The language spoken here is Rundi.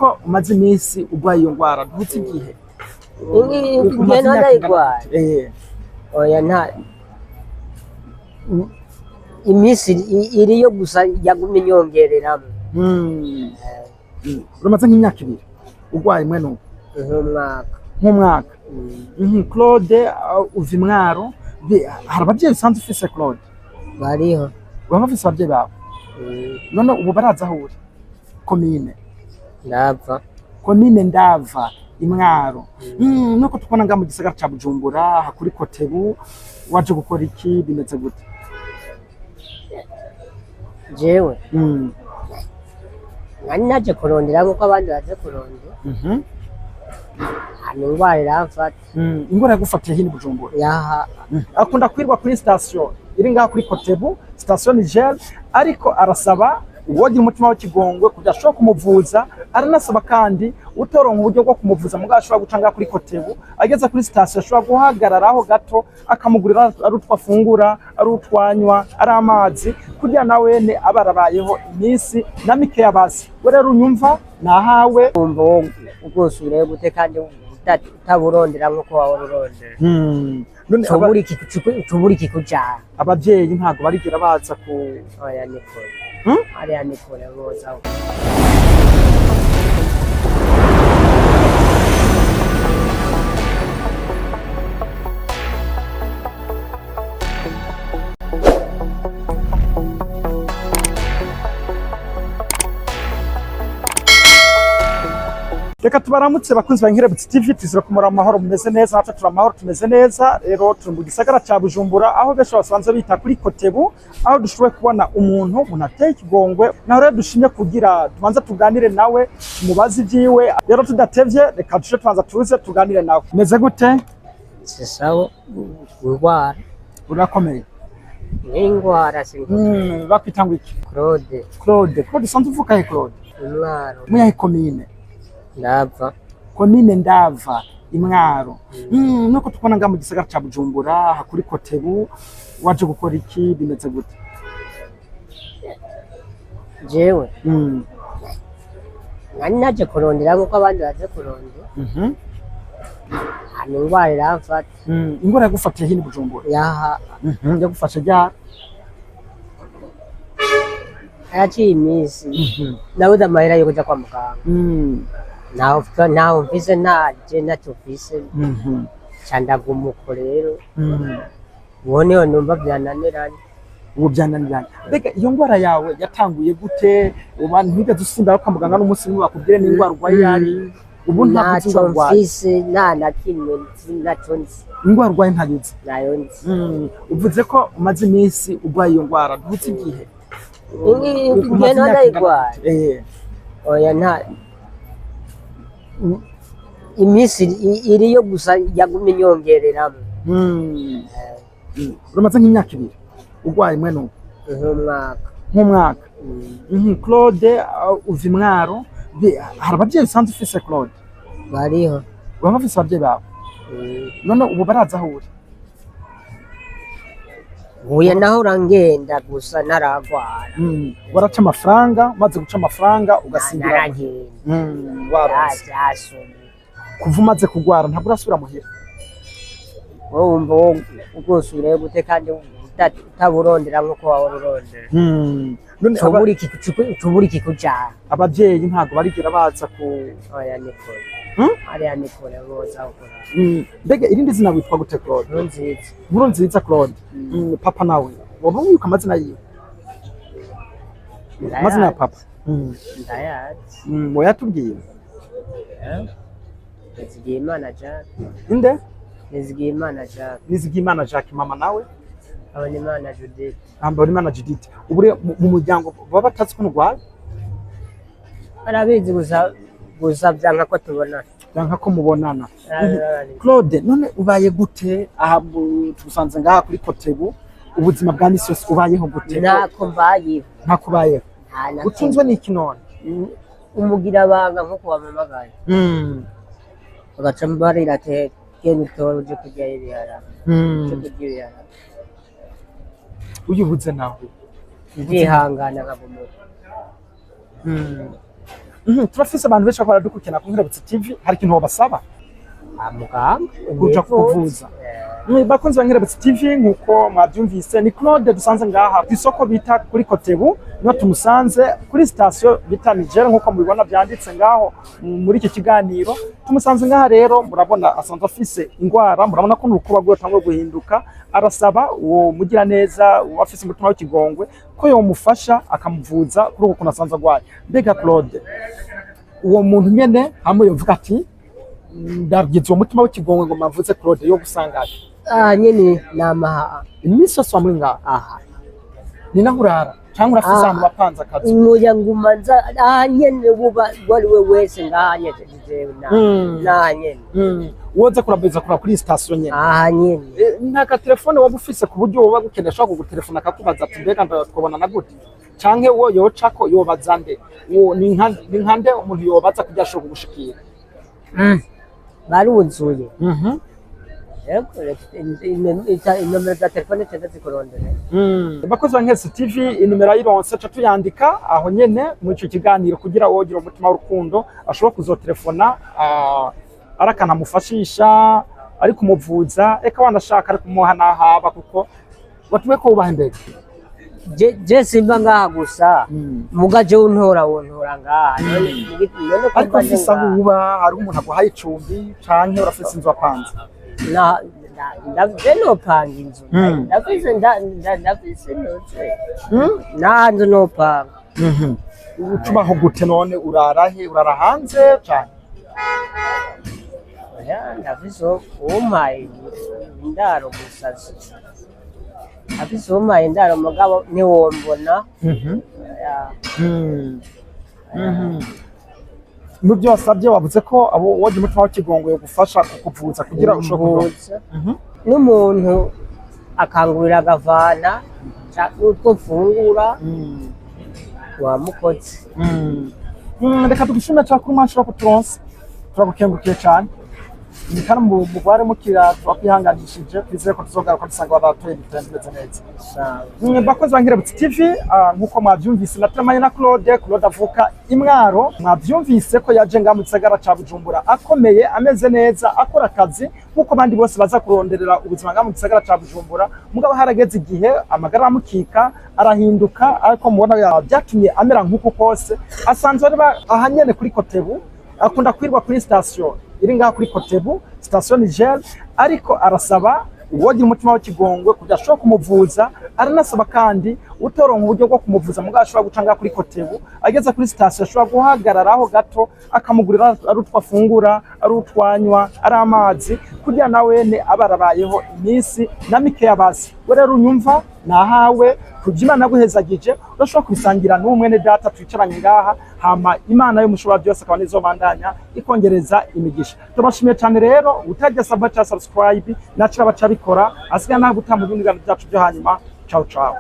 Ko umaze iminsi urwaye iyo ndwara ntutse igihe? Igihe ntayirwaye. Oya, nta iminsi iriyo gusa yagumye inyongereramo. Uramaze nk'imyaka 2 urwaye mwene ubu? Nk'umwaka. Nk'umwaka. Claude, uva i Mwaro. Hari ababyeyi usanzwe ufise, Claude? Bariho. Baba bafise ababyeyi bawe? None ubu baraza aho uri? Komine? Ndava. Komine Ndava, Imwaro. Nuko tubona ngaha mu gisagara ca Bujumbura, aha kuri Kotebu, waje gukora iki? Bimeze gute? Jewe nari naje kurondera nk'uko abandi baje kurondera. Hanyuma indwara iramfata. Ingwara yagufatiye hino i Bujumbura? Yaha. Akunda kwirwa kuri station iri ngaha kuri Kotebu, station Niger, ariko arasaba uwogira umutima w'ikigongwe kugira ashobora kumuvuza. Aranasaba kandi utoronka uburyo bwo kumuvuza mugabo ashobora guca ngaha kuri Kotebu, ageze kuri station ashobora guhagararaho gato akamugurira ari utwo afungura, ari utwanywa, ari amazi, kugira nawene aba arabayeho iminsi na mikeya bazi. We rero unyumva nahawe. Wumva ugosubirayo gute kandi utaburondera nk'uko wahora urondera? None Cubura ikikujana. Abavyeyi ntabwo barigera baza ku Oya, ni kure. Hariya ni kure bozaho. Reka tubaramutse bakunzi ba Nkerebutsi TV, tuzira kumura amahoro, mumeze neza? Natwe turi amahoro, tumeze neza. Rero turi mu gisagara ca Bujumbura, aho benshi basanzwe bita kuri Kotebu, aho dushoboye kubona umuntu ateye ikigongwe. Naho rero dushimye kugira tubanze tuganire nawe, tumubaze ivyiwe. Rero tudatevye, reka duce tubanza tuze tuganire nawe. Meze gute? Si sawa, indwara. Urakomeye? N'indwara si. Bakwita ngo iki? Claude. Claude. Claude, usanzwe uvuka he, Claude? Imwaro. Muyahe komine? Ndava. Komine Ndava, Imwaro. Nuko tubona ngaha mu gisagara ca Bujumbura, aha kuri Kotebu, waje gukora iki? Bimeze gute? Jewe nari naje kurondera nk'uko abandi baje kurondera. Hanyuma indwara iramfata. Ingwara yagufatiye hino i Bujumbura? Yaha. Yagufashe ryari? Haciye iminsi nabuze amahera yo kuja kwa muganga. Ntaho mfise, ntaje ntacyo mfise. Ca ndaguma uko rero. Ubu niho numva vyananiranye. Ubu byananiranye. Mbega iyo ngwara yawe yatanguye gute? Uba ntigeze usimbira kwa muganga n'umunsi n'umwe bakubwire n'ingwara urwaye iyo ari? Ubu ntabwo uzi Ntaco ingwara urwaye? mfise, nta na kimwe nzi, ntaco nzi. Ingwara urwaye ntayo uzi? Nayo nzi. Uvuze ko umaze iminsi urwaye iyo ndwara ntutse igihe? Igihe ntayirwaye. Oya, nta iminsi iriyo gusa yagumye inyongereramo. Uramaze nk'imyaka 2 urwaye mwene ubu? Nk'umwaka. Nk'umwaka. Claude, uva i Mwaro. Hari ababyeyi usanzwe ufise, Claude? Bariho. Baba bafise ababyeyi bawe? None ubu baraza aho uri? Huye nahora ngenda gusa ntaragwara. Waraca amafaranga, umaze guca amafaranga ugasingira. Naragenda. Waronse. Vyasomye. Kuva umaze kugwara ntabwo urasubira muhira? Wowe wumva ugosubirayo gute kandi utaburondera nk'uko wahora urondera? None Cubura ikikujana. abavyeyi ntabwo barigera baza ku Oya, ni kure. Hariya ni kure boza gukora. Mbega irindi zina witwa gute, Claude? Nkurunziza. Nkurunziza Claude. Papa nawe waba wibuka amazina yiwe, amazina ya papa? Ndayazi. Wayatubwiye. Nizigiyimana Jacques. Inde? Nizigiyimana Jacques. Nizigiyimana Jacques. Mama nawe? Habonimana Judith. Habonimana Judith. Ubu rero mu muryango baba batazi ko urwaye? Barabizi gusa gusa vyanka ko tubonana. Byanka ko mubonana. Claude, none ubaye gute aha? Tugusanze ngaha kuri Kotebu. Ubuzima bwa misi yose ubayeho gute? Ntako mbayeho. Ntako ubayeho? Nta na Utunzwe n'iki none? Umugirabanga nk'uko wamamagaye. Bagaca mbarira ati genda utore uje kurya ibiharage. Uje kurya ibiharage. Uyibuze nawe? Ndihangana nkaguma uko. Turafise abantu benshi bariko baradukurikirana ku Nkerebutsi TV, hari ikintu wobasaba? Muganga. Kuja kukuvuza. Bakunzi ba Nkerebutsi TV, nkuko mwabyumvise, ni Claude dusanze ngaha ku isoko bita kuri Kotebu, niho tumusanze kuri sitasiyo bita Niger, nkuko mubibona byanditse ngaho muri iki kiganiro. Tumusanze ngaha rero, murabona asanzwe afise ingwara, murabona ko n'urukuba rwiwe rutanguye guhinduka. Arasaba uwo mugiraneza, uwo afise umutima w'ikigongwe, ko yomufasha akamuvuza kuri uko kuntu asanzwe agwaye. Mbega Claude, uwo muntu nyene hamwe yovuga ati ndagize uwo mutima w'ikigongwe ngo mavuze Claude, yo gusangaye? Aha nyene namaha. Iminsi yose wamuri ngaha? Aha. Ni naho urara canke urafise Ah. ahantu wapanze akazu? Muya nguma nza aha nyene, buba wari we wese ngaha nyene jewe na naha nyene. Woza kurabwiza kura kuri sitasiyo nyene? Aha nyene. Nta gatelefone waba ufise ku buryo woba gukeneye ashobora kugutelefona akakubaza ati mbega twabona na gute, canke wo yocako yobaza nde? Wo ni nkande umuntu yobaza kugira ashobore kugushikira? Baruzuye. Yego, inomero za telefone cenda zikurondera. Bakozi ba Nkesi TV, inimero ayironse ca tuyandika aho nyene muri ico kiganiro kugira wogira umutima w'urukundo ashobora kuzotelefona, ari akantu amufashisha, ari kumuvuza, eka wanashaka ari kumuha n'ahaba, kuko batuwe ko wubaha imbere. Je simba ngaha gusa, muga je untora wontora ngaha none ko Ariko mba nje ufise aho ngaha. uba, hariho umuntu aguhaye icumbi canke urafise inzu wapanze? Je nopanga inzu. Ndafise ndafise noze nta nzu nopanga. Ucubaho gute none? Urara he? Urara hanze cane? Oya, ndafise uwumpaye indaro gusa, ndafise uwumpaye indaro, mugabo ntiwombona. Oya. Mu byo wasabye wavuze ko abo wogira umutima w'ikigongwe gufasha kukuvuza kugira ushobore kuronka. Mvuza. N'umuntu akangurira agavana n'utwo mfungura wamukoze. Reka tugushime cyane kuri umwanya ushobora kuturonsa, turagukengurukiye cyane. Ni kandi mugware mukira, turakwihanganishije, twizeye ko tuzogaruka dusanga baratoye ibitenge bimeze neza. Sawa. Bakozi ba Nkerebutsi TV, nkuko mwavyumvise, nateramanye na Claude. Claude avuka imwaro, mwavyumvise ko yaje ngaha mu gisagara ca Bujumbura akomeye, ameze neza, akora akazi nkuko abandi bose baza kuronderera ubuzima ngaha mu gisagara ca Bujumbura. Mugabo harageze igihe amagara aramukika, arahinduka, ariko mubona byatumye amera nk'uko kose asanzwe ari aha nyene kuri Kotebu, akunda kwirwa kuri sitasiyo iri ngaha kuri Kotebu, sitasiyo Niger. Ariko arasaba uwogira umutima w'ikigongwe kugira ashobore kumuvuza. Aranasaba kandi utoronka uburyo bwo kumuvuza, mugabo ashobora guca ngaha kuri Kotebu, ageze kuri sitasiyo ashobora guhagararaho gato akamugurira ari utwo afungura, ari utwanywa, ari amazi, kugira na wene aba arabayeho iminsi na mikeya bazi. We rero unyumva nahawe kubyo Imana yaguhezagije, urashobora kubisangira n'uwo mwene data twicaranye ngaha, hama Imana yo mushobora byose akaba nizobandanya ikongereza imigisha. Turabashimiye cyane rero. Utajya saba ca subscribe nacira bacabikora, asigaye nawe gutanga mu bindi biganiro byacu byo hanyuma. Ciao ciao.